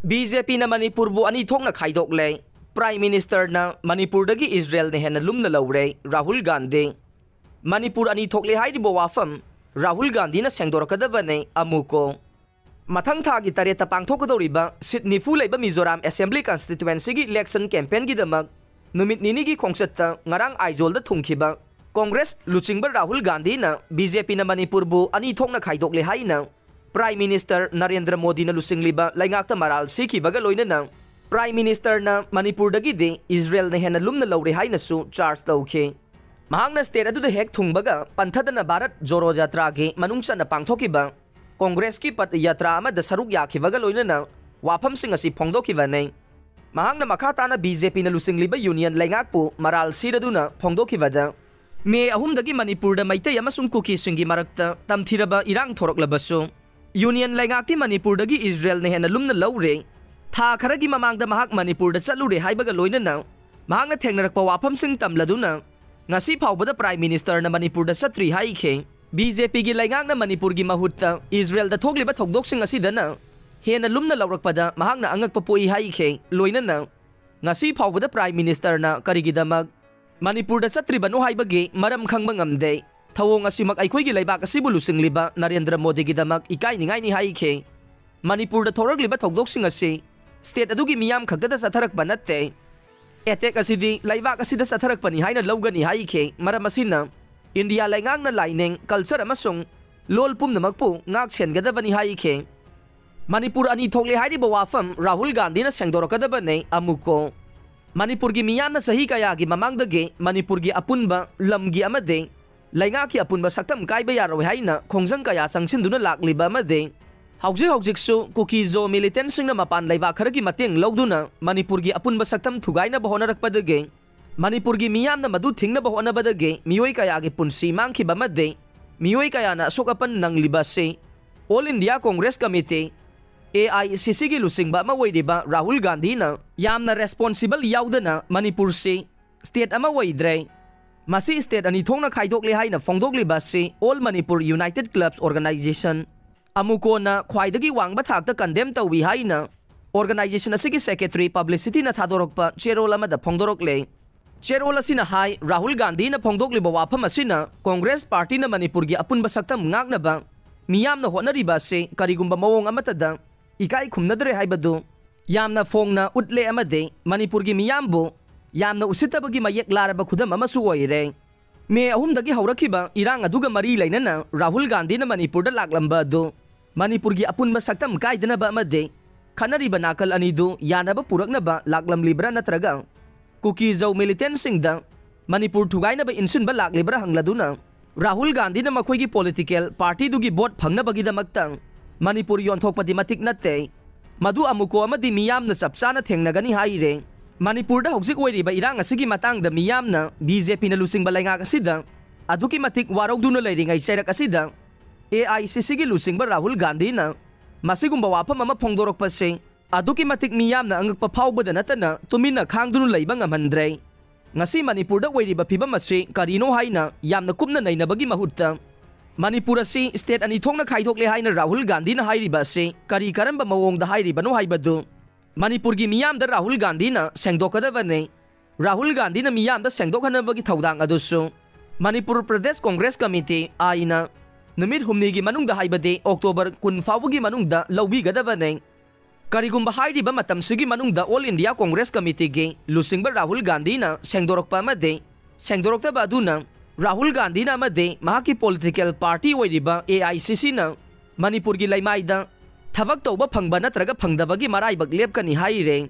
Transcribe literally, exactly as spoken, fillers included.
B J ꯄꯤꯅ ꯃꯅꯤꯄꯨꯔꯕꯨ ꯑꯅꯤ ꯊꯣꯛꯅ ꯈꯥꯏꯗꯣꯛꯂꯦ꯫ ꯄ꯭ꯔꯥꯏꯝ ꯃꯤꯅꯤꯁꯇꯔꯅ ꯃꯅꯤꯄꯨꯔꯗꯒꯤ ꯏꯖꯔꯦꯜꯅ ꯍꯦꯟꯅ ꯂꯨꯝꯅ ꯂꯧꯔꯦ, ꯔꯥꯍꯨꯜ ꯒꯥꯟꯙꯤ꯫ ꯃꯅꯤꯄꯨꯔ ꯑꯅꯤ ꯊꯣꯛꯂꯦ ꯍꯥꯏꯔꯤꯕ ꯋꯥꯐꯝ ꯔꯥꯍꯨꯜ ꯒꯥꯟꯙꯤꯅ ꯁꯦꯡꯗꯣꯔꯛꯀꯗꯕꯅꯦ, ꯑꯃꯨꯀꯣ꯫ ꯃꯊꯪ ꯊꯥꯒꯤ ꯇꯔꯦꯠꯇ ꯄꯥꯡꯊꯣꯛꯀꯗꯧꯔꯤꯕ ꯁꯤꯠ ꯅꯤꯐꯨ ꯂꯩꯕ ꯃꯤꯖꯣꯔꯥꯝ ꯑꯦꯁꯦꯝꯕ꯭ꯂꯤ ꯀꯟꯁꯇꯤꯇ꯭ꯋꯦꯟꯁꯤꯒꯤ ꯏꯂꯦꯛꯁꯟ ꯀꯦꯝꯄꯦꯟꯒꯤꯗꯃꯛ ꯅꯨꯃꯤꯠ ꯅꯤꯅꯤꯒꯤ ꯈꯣꯡꯆꯠꯇ ꯉꯔꯥꯡ ꯑꯥꯏꯖꯣꯜꯗ ꯊꯨꯡꯈꯤꯕ ꯀꯣꯡꯒ꯭ꯔꯦꯁ ꯂꯨꯆꯤꯡꯕ ꯔꯥꯍꯨꯜ ꯒꯥꯟꯙꯤꯅ ꯕꯤ ꯖꯦ ꯄꯤꯅ ꯃꯅꯤꯄꯨꯔꯕꯨ ꯑꯅꯤ ꯊꯣꯛꯅ ꯈꯥꯏꯗꯣꯛꯂꯦ ꯍꯥꯏꯅ ꯄ꯭ꯔꯥꯏꯝ ꯃꯤꯅꯤꯁꯇꯔ ꯅꯔꯦꯟꯗ꯭ꯔ ꯃꯣꯗꯤꯅ ꯂꯨꯆꯤꯡꯂꯤꯕ ꯂꯩꯉꯥꯛꯇ ꯃꯔꯥꯜ ꯁꯤꯈꯤꯕꯒ ꯂꯣꯏꯅꯅ ꯄ꯭ꯔꯥꯏꯝ ꯃꯤꯅꯤꯁꯇꯔꯅ ꯃꯅꯤꯄꯨꯔꯗꯒꯤꯗꯤ ꯏꯖꯔꯦꯜꯅ ꯍꯦꯟꯅ ꯂꯨꯝꯅ ꯂꯧꯔꯦ ꯍꯥꯏꯅꯁꯨ ꯆꯥꯔꯖ ꯇꯧꯈꯤ꯫ ꯃꯍꯥꯛꯅ ꯁ꯭ꯇꯦꯠ ꯑꯗꯨꯗ ꯍꯦꯛ ꯊꯨꯡꯕꯒ ꯄꯟꯊꯗꯅ ꯚꯥꯔꯠ ꯖꯣꯔꯣ ꯖꯥꯇ꯭ꯔꯥꯒꯤ ꯃꯅꯨꯡ ꯆꯟꯅ ꯄꯥꯡꯊꯣꯛꯈꯤꯕ ꯀꯣꯡꯒ꯭ꯔꯦꯁꯀꯤ ꯄꯗ ꯌꯥꯇ꯭ꯔꯥ ꯑꯃꯗ ꯁꯔꯨꯛ ꯌꯥꯈꯤꯕꯒ ꯂꯣꯏꯅꯅ ꯋꯥꯐꯝꯁꯤꯡ ꯑꯁꯤ ꯐꯣꯡꯗꯣꯛꯈꯤꯕꯅꯤ꯫ ꯃꯍꯥꯛꯅ ꯃꯈꯥ ꯇꯥꯅ ꯕꯤ ꯖꯦ ꯄꯤꯅ ꯂꯨꯆꯤꯡꯂꯤꯕ ꯌꯨꯅꯤꯌꯟ ꯂꯩꯉꯥꯛꯄꯨ ꯃꯔꯥꯜ ꯁꯤꯔꯗꯨꯅ ꯐꯣꯡꯗꯣꯛꯈꯤꯕꯗ, ꯃꯦ ꯑꯍꯨꯝꯗꯒꯤ ꯃꯅꯤꯄꯨꯔꯗ ꯃꯩꯇꯩ ꯑꯃꯁꯨꯡ ꯀꯨꯀꯤꯁꯤꯡꯒꯤ ꯃꯔꯛꯇ ꯇꯝꯊꯤꯔꯕ ꯏꯔꯥꯡ ꯊꯣꯔꯛꯂꯕꯁꯨ, ꯌꯨꯅꯤꯌꯟ ꯂꯩꯉꯥꯛꯇꯤ ꯃꯅꯤꯄꯨꯔꯗꯒꯤ ꯏꯖꯔꯦꯜꯅ ꯍꯦꯟꯅ ꯂꯨꯝꯅ ꯂꯧꯔꯦ꯫ ꯊꯥ ꯈꯔꯒꯤ ꯃꯃꯥꯡꯗ ꯃꯍꯥꯛ ꯃꯅꯤꯄꯨꯔꯗ ꯆꯠꯂꯨꯔꯦ ꯍꯥꯏꯕꯒ ꯂꯣꯏꯅꯅ ꯃꯍꯥꯛꯅ ꯊꯦꯡꯅꯔꯛꯄ ꯋꯥꯐꯝꯁꯤꯡ ꯇꯝꯂꯗꯨꯅ ꯉꯁꯤ ꯐꯥꯎꯕꯗ ꯄ꯭ꯔꯥꯏꯝ ꯃꯤꯅꯤꯁꯇꯔꯅ ꯃꯅꯤꯄꯨꯔꯗ ꯆꯠꯇ꯭ꯔꯤ ꯍꯥꯏꯈꯤ꯫ ꯕꯤ ꯖꯦ ꯄꯤꯒꯤ ꯂꯩꯉꯥꯛꯅ ꯃꯅꯤꯄꯨꯔꯒꯤ ꯃꯍꯨꯠꯇ ꯏꯖꯔꯦꯜꯗ ꯊꯣꯛꯂꯤꯕ ꯊꯧꯗꯣꯛꯁꯤꯡ ꯑꯁꯤꯗꯅ ꯍꯦꯟꯅ ꯂꯨꯝꯅ ꯂꯧꯔꯛꯄꯗ ꯃꯍꯥꯛꯅ ꯑꯉꯛꯄ ꯄꯣꯛꯏ ꯍꯥꯏꯈꯤ꯫ ꯂꯣꯏꯅꯅ ꯉꯁꯤ ꯐꯥꯎꯕꯗ ꯄ꯭ꯔꯥꯏꯝ ꯃꯤꯅꯤꯁꯇꯔꯅ ꯀꯔꯤꯒꯤꯗꯃꯛ ꯃꯅꯤꯄꯨꯔꯗ ꯆꯠꯇ꯭ꯔꯤꯕꯅꯣ ꯍꯥꯏꯕꯒꯤ ꯃꯔꯝ ꯈꯪꯕ ꯉꯝꯗꯦ꯫ ꯊꯧꯑꯣꯡ ꯑꯁꯤꯃꯛ ꯑꯩꯈꯣꯏꯒꯤ ꯂꯩꯕꯥꯛ ꯑꯁꯤꯕꯨ ꯂꯨꯆꯤꯡꯂꯤꯕ ꯅꯔꯦꯟꯗ꯭ꯔ ꯃꯣꯗꯤꯒꯤꯗꯃꯛ ꯏꯀꯥꯏꯅꯤꯡꯉꯥꯏꯅꯤ ꯍꯥꯏꯈꯤ꯫ ꯃꯅꯤꯄꯨꯔꯗ ꯊꯣꯔꯛꯂꯤꯕ ꯊꯧꯗꯣꯛꯁꯤꯡ ꯑꯁꯤ ꯁ꯭ꯇꯦꯠ ꯑꯗꯨꯒꯤ ꯃꯤꯌꯥꯝ ꯈꯛꯇꯗ ꯆꯠꯊꯔꯛꯄ ꯅꯠꯇꯦ꯫ ꯑꯦꯇꯦꯛ ꯑꯁꯤꯗꯤ ꯂꯩꯕꯥꯛ ꯑꯁꯤꯗ ꯆꯠꯊꯔꯛꯄꯅꯤ ꯍꯥꯏꯅ ꯂꯧꯒꯅꯤ ꯍꯥꯏꯈꯤ꯫ ꯃꯔꯝ ꯑꯁꯤꯅ ꯏꯟꯗꯤꯌꯥ ꯂꯩꯉꯥꯛꯅ ꯂꯥꯏꯅꯤꯡ, ꯀꯜꯆꯔ ꯑꯃꯁꯨꯡ ꯂꯣꯜ ꯄꯨꯝꯅꯃꯛꯄꯨ ꯉꯥꯛ ꯁꯦꯟꯒꯗꯕꯅꯤ ꯍꯥꯏꯈꯤ꯫ ꯃꯅꯤꯄꯨꯔ ꯑꯅꯤ ꯊꯣꯛꯂꯦ ꯍꯥꯏꯔꯤꯕ ꯋꯥꯐꯝ ꯔꯥꯍꯨꯜ ꯒꯥꯟꯙꯤꯅ ꯁꯦꯡꯗꯣꯔꯛꯀꯗꯕꯅꯦ꯫ ꯑꯃꯨꯛꯀꯣ, ꯃꯅꯤꯄꯨꯔꯒꯤ ꯃꯤꯌꯥꯝꯅ ꯆꯍꯤ ꯀꯌꯥꯒꯤ ꯃꯃꯥꯡꯗꯒꯤ ꯃꯅꯤꯄꯨꯔꯒꯤ ꯑꯄꯨꯟꯕ ꯂꯝꯒꯤ ꯑꯃꯗꯤ ꯂꯩꯉꯥꯛꯀꯤ ꯑꯄꯨꯟꯕ ꯁꯛꯇꯝ ꯀꯥꯏꯕ ꯌꯥꯔꯣꯏ ꯍꯥꯏꯅ ꯈꯣꯡꯖꯪ ꯀꯌꯥ ꯆꯪꯁꯤꯟꯗꯨꯅ ꯂꯥꯛꯂꯤꯕ ꯑꯃꯗꯤ ꯍꯧꯖꯤꯛ ꯍꯧꯖꯤꯛꯁꯨ ꯀꯨꯀꯤ ꯖꯣ ꯃꯤꯂꯤꯇꯦꯟꯁꯤꯡꯅ ꯃꯄꯥꯟ ꯂꯩꯕꯥꯛ ꯈꯔꯒꯤ ꯃꯇꯦꯡ ꯂꯧꯗꯨꯅ ꯃꯅꯤꯄꯨꯔꯒꯤ ꯑꯄꯨꯟꯕ ꯁꯛꯇꯝ ꯊꯨꯒꯥꯏꯅꯕ ꯍꯣꯠꯅꯔꯛꯄꯗꯒꯤ, ꯃꯅꯤꯄꯨꯔꯒꯤ ꯃꯤꯌꯥꯝꯅ ꯃꯗꯨ ꯊꯤꯡꯅꯕ ꯍꯣꯠꯅꯕꯗꯒꯤ ꯃꯤꯑꯣꯏ ꯀꯌꯥꯒꯤ ꯄꯨꯟꯁꯤ ꯃꯥꯡꯈꯤꯕ ꯑꯃꯗꯤ ꯃꯤꯑꯣꯏ ꯀꯌꯥꯅ ꯑꯁꯣꯛ ꯑꯄꯟ ꯅꯪꯂꯤꯕ ꯑꯁꯤ All India Congress Committee, A I C ꯁꯤꯒꯤ ꯂꯨꯆꯤꯡꯕ ꯑꯃ ꯑꯣꯏꯔꯤꯕ ꯔꯥꯍꯨꯜ ꯒꯥꯟꯙꯤꯅ ꯌꯥꯝꯅ ꯔꯦꯁꯄꯣꯟꯁꯤꯕꯜ ꯌꯥꯎꯗꯅ ꯃꯅꯤꯄꯨꯔꯁꯤ ꯁ꯭ꯇꯦꯠ ꯑꯃ ꯑꯣꯏꯗ꯭ꯔꯦ, ꯃꯁꯤ ꯁ꯭ꯇꯦꯠ ꯑꯅꯤ ꯊꯣꯛꯅ ꯈꯥꯏꯗꯣꯛꯂꯦ ꯍꯥꯏꯅ ꯐꯣꯡꯗꯣꯛꯂꯤꯕ ꯑꯁꯤ All Manipur United Clubs Organization, ꯑꯃꯨꯀꯣꯅ ꯈ꯭ꯋꯥꯏꯗꯒꯤ ꯋꯥꯡꯕ ꯊꯥꯛꯇ ꯀꯟꯗꯦꯝ ꯇꯧꯏ ꯍꯥꯏꯅ organization ꯑꯁꯤꯒꯤ secretary publicity ꯅ ꯊꯥꯗꯣꯔꯛꯄ ꯆꯦꯔꯣꯜ ꯑꯃꯗ ꯐꯣꯡꯗꯣꯔꯛꯂꯦ꯫ ꯆꯦꯔꯣꯜ ꯑꯁꯤꯅ ꯍꯥꯏ, ꯔꯥꯍꯨꯜ ꯒꯥꯟꯙꯤꯅ ꯐꯣꯡꯗꯣꯛꯂꯤꯕ ꯋꯥꯐꯝ ꯑꯁꯤꯅ Congress party ꯅ ꯃꯅꯤꯄꯨꯔꯒꯤ ꯑꯄꯨꯟꯕ ꯁꯛꯇꯝ ꯉꯥꯛꯅꯕ ꯃꯤꯌꯥꯝꯅ ꯍꯣꯠꯅꯔꯤꯕ ꯑꯁꯤ ꯀꯔꯤꯒꯨꯝꯕ ꯃꯑꯣꯡ ꯑꯃꯠꯇꯗ ꯏꯀꯥꯏ ꯈꯨꯝꯅꯗ꯭ꯔꯦ ꯍꯥꯏꯕꯗꯨ ꯌꯥꯝꯅ ꯐꯣꯡꯅ ꯎꯠꯂꯦ ꯑꯃꯗꯤ ꯃꯅꯤꯄꯨꯔꯒꯤ ꯃꯤꯌꯥꯝꯕꯨ ꯌꯥꯝꯅ ꯎꯁꯤꯠꯇꯕꯒꯤ ꯃꯌꯦꯛ ꯂꯥꯔꯕ ꯈꯨꯗꯝ ꯑꯃꯁꯨ ꯑꯣꯏꯔꯦ꯫ ꯃꯦ ꯑꯍꯨꯝꯗꯒꯤ ꯍꯧꯔꯛꯈꯤꯕ ꯏꯔꯥꯡ ꯑꯗꯨꯒ ꯃꯔꯤ ꯂꯩꯅꯅ ꯔꯥꯍꯨꯜ ꯒꯥꯟꯙꯤꯅ ꯃꯅꯤꯄꯨꯔꯗ ꯂꯥꯛꯂꯝꯕ ꯑꯗꯨ ꯃꯅꯤꯄꯨꯔꯒꯤ ꯑꯄꯨꯟꯕ ꯁꯛꯇꯝ ꯀꯥꯏꯗꯅꯕ ꯑꯃꯗꯤ ꯈꯟꯅꯔꯤꯕ ꯅꯥꯀꯜ ꯑꯅꯤꯗꯨ ꯌꯥꯅꯕ ꯄꯨꯔꯛꯅꯕ ꯂꯥꯛꯂꯝꯂꯤꯕ꯭ꯔꯥ ꯅꯠꯇ꯭ꯔꯒ ꯀꯨꯀꯤ ꯖꯧ militantꯁꯤꯡꯗ ꯃꯅꯤꯄꯨꯔ ꯊꯨꯒꯥꯏꯅꯕ ꯏꯟꯁꯤꯟꯕ ꯂꯥꯛꯂꯤꯕ꯭ꯔꯥ ꯍꯪꯂꯗꯨꯅ, ꯔꯥꯍꯨꯜ ꯒꯥꯟꯙꯤꯅ ꯃꯈꯣꯏꯒꯤ political partyꯗꯨꯒꯤ vote ꯐꯪꯅꯕꯒꯤꯗꯃꯛꯇ ꯃꯅꯤꯄꯨꯔ ꯌꯣꯟꯊꯣꯛꯄꯗꯤ ꯃꯇꯤꯛ ꯅꯠꯇꯦ꯫ ꯃꯗꯨ ꯑꯃꯨꯛꯀꯣ ꯑꯃꯗꯤ ꯃꯤꯌꯥꯝꯅ ꯆꯞ ꯆꯥꯅ ꯊꯦꯡꯅꯒꯅꯤ ꯍꯥꯏꯔꯦ꯫ ꯃꯅꯤꯄꯨꯔꯗ ꯍꯧꯖꯤꯛ ꯑꯣꯏꯔꯤꯕ ꯏꯔꯥꯡ ꯑꯁꯤꯒꯤ ꯃꯇꯥꯡꯗ ꯃꯤꯌꯥꯝꯅ BJPꯅ ꯂꯨꯆꯤꯡꯕ ꯂꯩꯉꯥꯛ ꯑꯁꯤꯗ ꯑꯗꯨꯛꯀꯤ ꯃꯇꯤꯛ ꯋꯥꯔꯧꯗꯨꯅ ꯂꯩꯔꯤꯉꯩ ꯆꯩꯔꯛ ꯑꯁꯤꯗ AICCꯒꯤ ꯂꯨꯆꯤꯡꯕ ꯔꯥꯍꯨꯜ ꯒꯥꯟꯙꯤꯅ ꯃꯁꯤꯒꯨꯝꯕ ꯋꯥꯐꯝ ꯑꯃ ꯐꯣꯡꯗꯣꯔꯛꯄꯁꯤ ꯑꯗꯨꯛꯀꯤ ꯃꯇꯤꯛ ꯃꯤꯌꯥꯝꯅ ꯑꯉꯛꯄ ꯐꯥꯎꯕꯗ ꯅꯠꯇꯅ ꯇꯨꯃꯤꯟꯅ ꯈꯥꯡꯗꯨꯅ ꯂꯩꯕ ꯉꯝꯍꯟꯗ꯭ꯔꯦ꯫ ꯉꯁꯤ ꯃꯅꯤꯄꯨꯔꯗ ꯑꯣꯏꯔꯤꯕ ꯐꯤꯕꯝ ꯑꯁꯤ ꯀꯔꯤꯅꯣ ꯍꯥꯏꯅ ꯌꯥꯝꯅ ꯀꯨꯞꯅ ꯅꯩꯅꯕꯒꯤ ꯃꯍꯨꯠꯇ, ꯃꯅꯤꯄꯨꯔ ꯑꯁꯤ state ꯑꯅꯤ ꯊꯣꯛꯅ ꯈꯥꯏꯗꯣꯛꯂꯦ ꯍꯥꯏꯅ ꯔꯥꯍꯨꯜ ꯒꯥꯟꯙꯤꯅ ꯍꯥꯏꯔꯤꯕ ꯑꯁꯤ ꯀꯔꯤ ꯀꯔꯝꯕ ꯃꯑꯣꯡꯗ ꯍꯥꯏꯔꯤꯕꯅꯣ ꯍꯥꯏꯕꯗꯨ ꯃꯅꯤꯄꯨꯔꯒꯤ ꯃꯤꯌꯥꯝꯗ ꯔꯥꯍꯨꯜ ꯒꯥꯟꯙꯤꯅ ꯁꯦꯡꯗꯣꯛꯀꯗꯕꯅꯤ꯫ ꯔꯥꯍꯨꯜ ꯒꯥꯟꯙꯤꯅ ꯃꯤꯌꯥꯝꯗ ꯁꯦꯡꯗꯣꯛꯍꯟꯅꯕꯒꯤ ꯊꯧꯗꯥꯡ ꯑꯗꯨꯁꯨ ꯃꯅꯤꯄꯨꯔ ꯄ꯭ꯔꯗꯦꯁ ꯀꯣꯡꯒ꯭ꯔꯦꯁ ꯀꯃꯤꯇꯤ, ꯑꯥꯏꯅ, ꯅꯨꯃꯤꯠ ꯍꯨꯝꯅꯤꯒꯤ ꯃꯅꯨꯡꯗ, ꯍꯥꯏꯕꯗꯤ October ꯀꯨꯟ ꯐꯥꯎꯕꯒꯤ ꯃꯅꯨꯡꯗ ꯂꯧꯕꯤꯒꯗꯕꯅꯤ꯫ ꯀꯔꯤꯒꯨꯝꯕ ꯍꯥꯏꯔꯤꯕ ꯃꯇꯝꯁꯤꯒꯤ ꯃꯅꯨꯡꯗ All India Congress Committeeꯒꯤ ꯂꯨꯆꯤꯡꯕ ꯔꯥꯍꯨꯜ ꯒꯥꯟꯙꯤꯅ ꯁꯦꯡꯗꯣꯔꯛꯄ ꯑꯃꯗꯤ ꯁꯦꯡꯗꯣꯔꯛꯇꯕ ꯑꯗꯨꯅ ꯔꯥꯍꯨꯜ ꯒꯥꯟꯙꯤꯅ ꯑꯃꯗꯤ ꯃꯍꯥꯛꯀꯤ political party ꯑꯣꯏꯔꯤꯕ AICCꯅ ꯃꯅꯤꯄꯨꯔꯒꯤ ꯂꯩꯃꯥꯏꯗ ꯊꯕꯛ ꯇꯧꯕ ꯐꯪꯕ ꯅꯠꯇ꯭ꯔꯒ ꯐꯪꯗꯕꯒꯤ ꯃꯔꯥꯏꯕꯛ ꯂꯦꯞꯀꯅꯤ ꯍꯥꯏꯔꯦ꯫